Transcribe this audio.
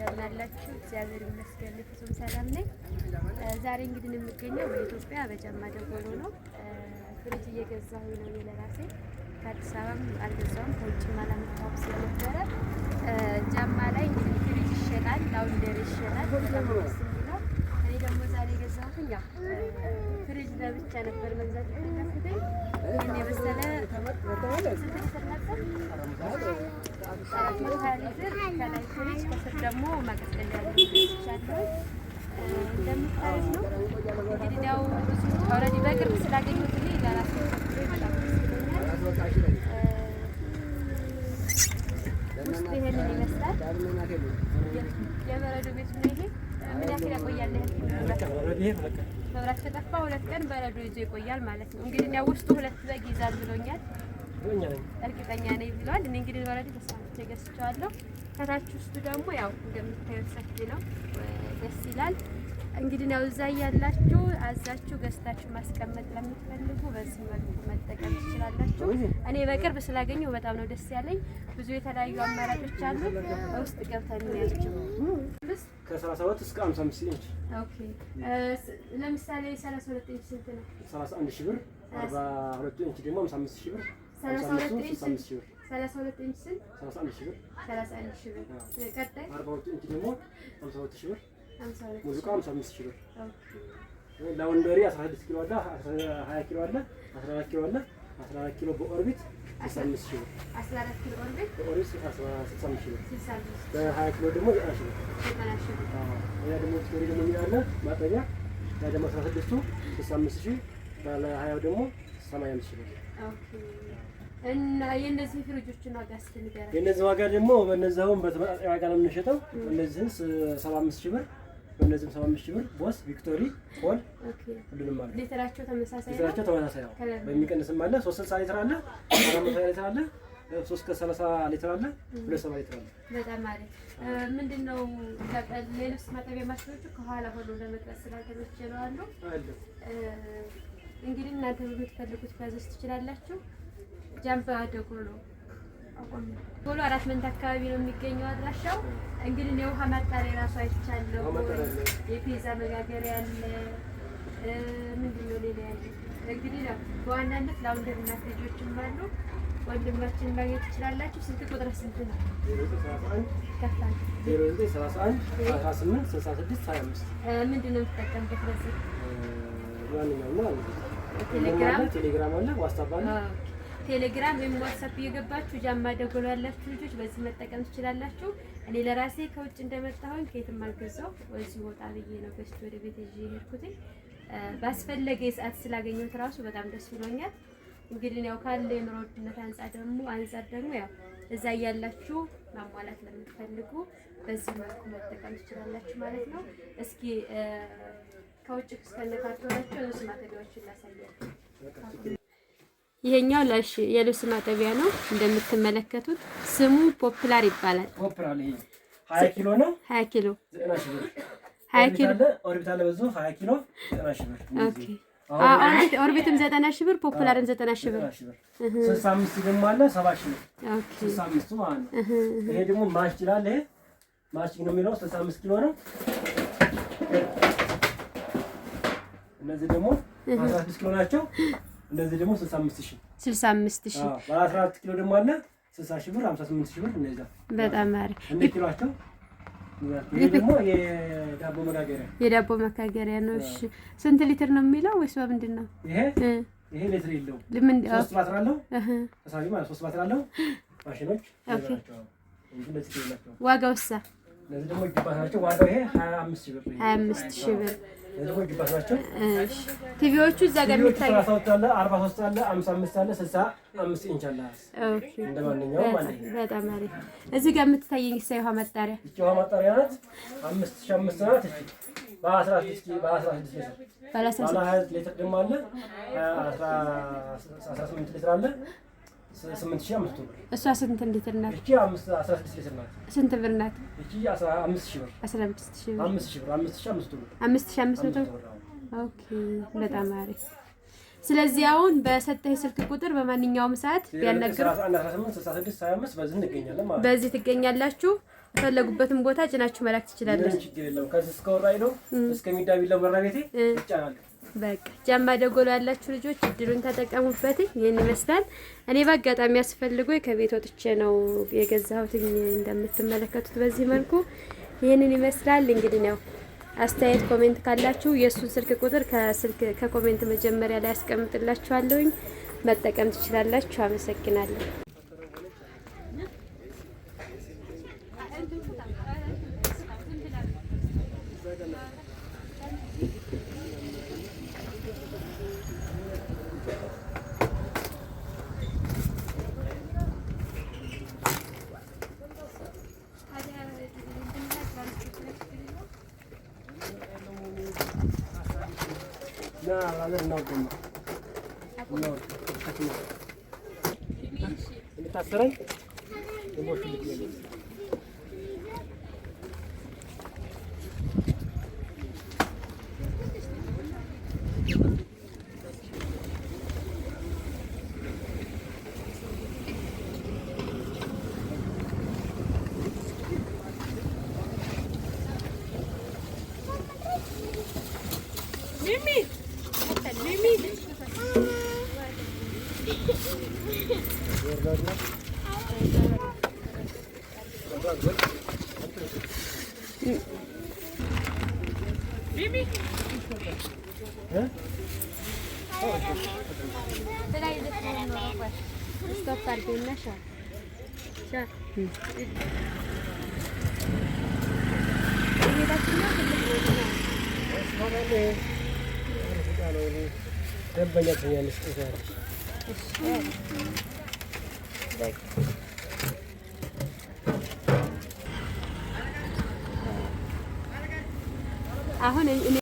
እንደምን አላችሁ? እግዚአብሔር ይመስገን ፍጹም ሰላም ነኝ። ዛሬ እንግዲህ የምገኘው በኢትዮጵያ በጃማ ደጎሎ ነው። ፍሪጅ እየገዛሁኝ ነው እኔ ለራሴ፣ ከአዲስ አበባም አልገዛሁም፣ ከውጭም አላመጣሁም ስለነበረ ጃማ ላይ እንግዲህ ፍሪጅ ይሸጣል፣ laundry ይሸጣል። በጣም ደስ የሚለው እኔ ደግሞ ዛሬ የገዛሁትኝ ያው ፍሪጅ ለብቻ ነበር መግዛት የፈለኩትኝ። ይህን የመሰለ ስንት ሊትር ነበር? 420 ሊትር ከላይ ፍሪጅ ከስር ደግሞ ማቀዝቀዣ ገዝቻለሁ። እንደምታዩት ነው እንግዲህ ያው ብዙ already በቅርብ ስላገኘሁት እኔ ለራሴ ቸግሮኝ በጣም ደስ ብሎኛል። ውስጡ ይሄንን ይመስላል። የበረዶ ቤት ነው ይሄ። ምን ያክል ያቆያል? መብራት ከጠፋ 2 ቀን በረዶ ይዞ ይቆያል ማለት ነው። እንግዲህ ያው ውስጡ ሁለት በግ ይዛል ብሎኛል። እርግጠኛ ነኝ ብሏል። እኔ እንግዲህ በረዶ ተስማምቼ ገዝቼዋለሁ። ከታች ውስጡ ደግሞ ያው እንደምታዩት ሰፊ ነው፣ ደስ ይላል። እንግዲህ ያው እዛ እያላችሁ አዛችሁ ገዝታችሁ ማስቀመጥ ለምትፈልጉ በዚህ መልኩ መጠቀም ትችላላችሁ። እኔ በቅርብ ስላገኘው በጣም ነው ደስ ያለኝ። ብዙ የተለያዩ አማራጮች አሉ። ውስጥ ገብተን እንያቸው። ከ32 እስከ 55 ኢንች። Okay፣ ለምሳሌ 32 ኢንች ስንት ነው? 31 ሺህ ብር። 42 ኢንች ደግሞ 55 ሺህ ብር። 32 ኢንች 65 ሺህ ብር። 32 ኢንች ስንት? 31 ሺህ ብር። 31 ሺህ ብር። ቀጣይ? 42 ኢንች ደግሞ 52 ሺህ ብር። 52። ሙዚቃ 55 ሺህ ብር። Okay። Laundry 16 ኪሎ አለ፣ 20 ኪሎ አለ፣ 14 ኪሎ አለ። 14 ኪሎ በኦርቢት 65 ሺህ ብር። 14 ኪሎ ኦርቢት በኦርቢት 65 ሺህ ብር። 65። በ20 ኪሎ ደግሞ 90 ሺህ ብር። 90 ሺህ ብር። አዎ። ያ ደግሞ ቪክቶሪ ደግሞ የሚል አለ ማጠቢያ። ያ ደግሞ 16ቱ 65 ሺህ፣ ባለ 20 ደግሞ 85 ሺህ ብር። Okay፣ እና የእነዚህ ፍሪጆችን ዋጋ እስኪ ንገረን። የእነዚህ ዋጋ ደግሞ በእነዚህ አሁን በተመጣጣኝ ዋጋ ነው የምንሸጠው። እነዚህን 75 ሺህ ብር፣ በእነዚህም 75 ሺህ ብር። ቦስ፣ ቪክቶሪ፣ ፖል ሁሉንም አለ። ሊትራቸው ተመሳሳይ ነው? ሊትራቸው ተመሳሳይ ነው። ከለር በሚቀንስም አለ፣ 360 ሊትር አለ፣ 420 ሊትር አለ፣ 3 ከ30 ሊትር አለ፣ 270 ሊትር አለ። በጣም አሪፍ። ምንድነው የልብስ ማጠቢያ ማሽኖቹ ከኋላ ሆኖ ለመቅረጽ ስላልተመቸ ነው አሉ። አለ። እንግዲህ እናንተ በምትፈልጉት ማዘዝ ትችላላችሁ። ጃምባ ደጎሎ ጎሎ አራት መንታ አካባቢ ነው የሚገኘው አድራሻው። እንግዲህ የውሃ ማጣሪያ ራሱ አይቻለሁ። ውሃ ማጣሪያ አለ። የፒዛ መጋገሪያ አለ። ምንድን ነው ሌላ ያለ? እንግዲህ ነው በዋናነት laundry እና ፍሪጆችም አሉ። ወንድማችን ማግኘት ትችላላችሁ። ስልክ ቁጥር ስንት ነው? 0931 ከፍታል። 0931 18 66 25። ምንድን ነው የምትጠቀምበት ለዚህ? ማንኛውም ነው አለ። ቴሌግራም? ቴሌግራም አለ፣ ዋትስአፕ አለ። ቴሌግራም ወይም ዋትስአፕ እየገባችሁ ጃማ ደጎሎ ያላችሁ ልጆች በዚህ መጠቀም ትችላላችሁ። እኔ ለራሴ ከውጭ እንደመጣሁኝ ከየትም አልገዛው፣ እዚሁ ወጣ ብዬ ነው ገዝቼ ወደ ቤት ይዤ የሄድኩትኝ። ባስፈለገ ሰዓት ስላገኘሁት ራሱ በጣም ደስ ብሎኛል። እንግዲህ ያው ካለ የኑሮ ውድነት አንጻር ደግሞ ያው እዛ እያላችሁ ማሟላት ለምትፈልጉ በዚህ መልኩ መጠቀም ትችላላችሁ ማለት ነው። እስኪ ከውጭ እስከነካርቶናቸው ልብስ ማጠቢያዎችን ላሳያችሁ። ይሄኛው ለሽ የልብስ ማጠቢያ ነው እንደምትመለከቱት፣ ስሙ ፖፕላር ይባላል። ፖፕላር ይሄ 20 ኪሎ ነው። 20 ኪሎ። 90 ሺህ ብር። 20 ኪሎ። አለ፣ ኦርቢት አለ፣ በዛው 20 ኪሎ 90 ሺህ ብር። Okay፣ ኦርቢትም 90 ሺህ ብር፣ ፖፕላርም 90 ሺህ ብር። 90 ሺህ ብር። 65 ደግሞ አለ፣ 70 ሺህ ብር። 65 ማለት ነው። ይሄ ደግሞ ማሽ ይላል። ይሄ ማሽ ነው የሚለው፣ 65 ኪሎ ነው። እነዚህ ደግሞ 16 ኪሎ ናቸው። እነዚህ ደግሞ 65 ሺህ። 65 ሺህ። አዎ፣ ባለ 14 ኪሎ ደግሞ አለ፣ 60 ሺህ ብር፣ 58 ሺህ ብር እነዛ። በጣም አሪፍ። እንደ ኪሎአቸው። ይሄ ደግሞ የዳቦ መጋገሪያ። የዳቦ መጋገሪያ ነው። እሺ፣ ስንት ሊትር ነው የሚለው ወይስ በምንድን ነው? ይሄ ይሄ ሊትር የለውም። ምን? 3 ባትሪ አለው። ተሳቢ ማለት 3 ባትሪ አለው። ማሽኖች ናቸው እንጂ እነዚህ ኪሎ ናቸው። ዋጋውሳ? እነዚህ ደግሞ ጅባት ናቸው። ዋጋው ይሄ 25 ሺህ ብር። 25 ሺህ ብር። እነዚህ ደግሞ ጅባት ናቸው። እሺ፣ ቲቪዎቹ እዛ ጋር ቲቪዎቹ የሚታዩ 32 አለ፣ 43 አለ፣ 55 አለ፣ 65 ኢንች አለ። እንደ ማንኛውም ማለት ነው። በጣም አሪፍ። እዚህ ጋር የምትታየኝ የውሃ ማጣሪያ? ይቺ ውሃ ማጣሪያ ናት። 5005 ናት። እቺ በ16 ሊትር። ባለ ባለ 20 ሊትር ደግሞ አለ፣ 18 ሊትር አለ፣ 8500 ብር። እሷ ስንት ሊትር ናት? እቺ 16 ሊትር ናት። ስንት ብር ናት? እቺ 15 ሺህ ብር። 15 ሺህ ብር። 5 ሺህ ብር፣ 5500 ብር። 5500። ብር። Okay፣ በጣም አሪፍ። ስለዚህ አሁን በሰጠህ ስልክ ቁጥር በማንኛውም ሰዓት ቢያናግሩ 31 18 66 25 በዚህ እንገኛለን ማለት ነው። በዚህ ትገኛላችሁ። የፈለጉበትን ቦታ ጭናችሁ መላክ ትችላላችሁ። ምንም ችግር የለም። ከዚህ እስከ ወራይ ነው እስከሚዳቢለው መራ ቤቴ ይጫናል። በቃ ጃማ ደጎሎ ያላችሁ ልጆች እድሉን ተጠቀሙበት። ይህን ይመስላል። እኔ በአጋጣሚ ያስፈልጎ ከቤት ወጥቼ ነው የገዛሁት። እንደምትመለከቱት በዚህ መልኩ ይህንን ይመስላል። እንግዲህ ነው አስተያየት comment ካላችሁ የእሱን ስልክ ቁጥር ከስልክ ከ comment መጀመሪያ ላይ ያስቀምጥላችኋለሁኝ መጠቀም ትችላላችሁ። አመሰግናለሁ። ደንበኛ ትሆኛለሽ። አሁን